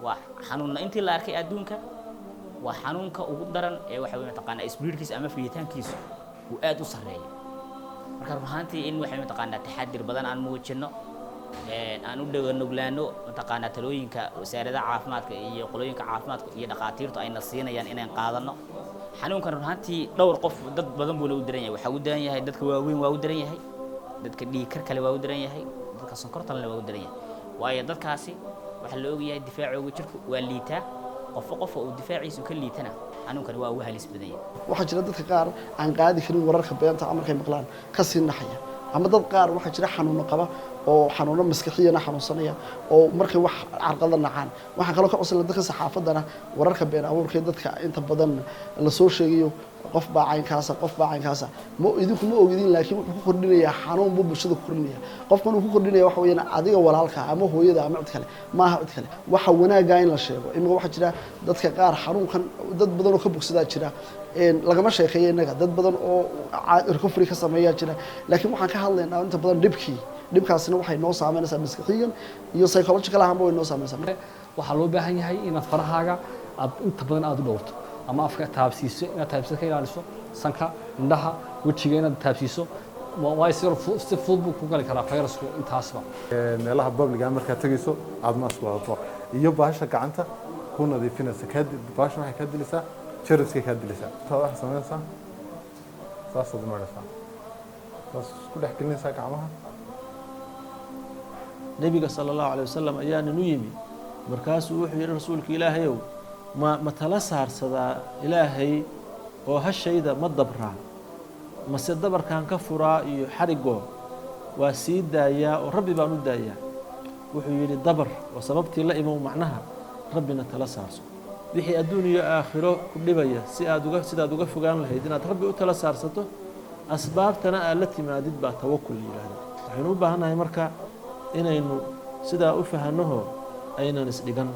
Waa xanuunna intii la arkay adduunka, waa xanuunka ugu daran ee waxa wey mataqaanaa spreadkiisa ama fiditaankiisu uu aad u sarreeyo. Marka run ahaantii in waxay mataqaanaa taxadir badan aan muujino, aan u dhaganuglaano mataqaanaa talooyinka wasaaradaha caafimaadka iyo qolooyinka caafimaadka iyo dhakhaatiirtu ayna siinayaan inaan qaadano. Xanuunkan run ahaantii dhowr qof, dad badan buuna u daran yahay. Waxaa u daran yahay dadka waaweyn, waa u daran yahay dadka dhiigkar kale, waa u daran yahay dadka sonkorta leh, waa u daran yahay, waayo dadkaasi waxaa la ogyahay difaacooga jirku waa liitaa. Qofba qofka uu difaaciisu ka liitana, xanuunkani waa ugu halis badan yahay. Waxaa jira dadka qaar aan qaadi karin wararka beenta, markay maqlaan ka sii naxaya, ama dad qaar waxaa jira xanuuno qaba oo xanuuno maskaxiyana xanuunsanaya oo markay wax carqalada nacaan. Waxaan kaloo ka codsan dadka saxaafaddana wararka been abuurkee dadka inta badan lasoo sheegayo, qof baa caynkaasa, qof baa caynkaasa, ma idinku ma ogidin, laakiin wuxuu ku kordhinayaa xanuun buu bulshada ku kordhinaya. Qofkan uu ku kordhinaya waxa weeyaan adiga walaalka ama hooyada ama cid kale maaha, cid kale. Waxa wanaaggaa in la sheego. Imika waxaa jira dadka qaar xanuunkan dad badan oo ka bogsadaa jira, lagama sheekeeyo innaga. Dad badan oo recovery ka sameeyaa jira, laakiin waxaan ka hadlaynaa inta badan dhibkii. Dhibkaasina waxay noo saameynaysaa maskaxiyan iyo psychological ahaanba way noo saameynaysaa. Waxaa loo baahan yahay inaad farahaaga aad inta badan aada u dhowrto ama afka taabsiiso, inaad taabsiiso ka ilaaliso, sanka, indhaha, wejiga inaad taabsiiso, waayo si fudud buu ku gali karaa fayrasku intaasba. Meelaha publicga markaad tegayso aad mask wadato iyo bahasha gacanta ku nadiifinaysa. Bahasha waxay kaa dilaysaa jeermiskay kaa dilaysaa. Taa waxaad samaynaysaa, saasaad maraysaa, saas isku dhex gelinaysaa gacmaha. Nebiga sala Allahu alay wasalam ayaa nin u yimi. Markaasuu wuxuu yidhi: "Rasuulka Ilaahayow, ma tala saarsadaa Ilaahay oo hashayda ma dabraa, mase dabarkaan ka furaa iyo xarigoo waa sii daayaa oo Rabbi baan u daayaa?" Wuxuu yidhi: "Dabar oo sababtii la imow, macnaha Rabbina tala saarso. Wixii adduun iyo aakhiro ku dhibaya si aad uga sidaad uga fogaan lahayd, inaad Rabbi u tala saarsato, asbaabtana aad la timaadid baa tawakul la yidhaahda." Waxaynu u baahannahay marka inaynu sidaa u fahannaho aynan isdhigan.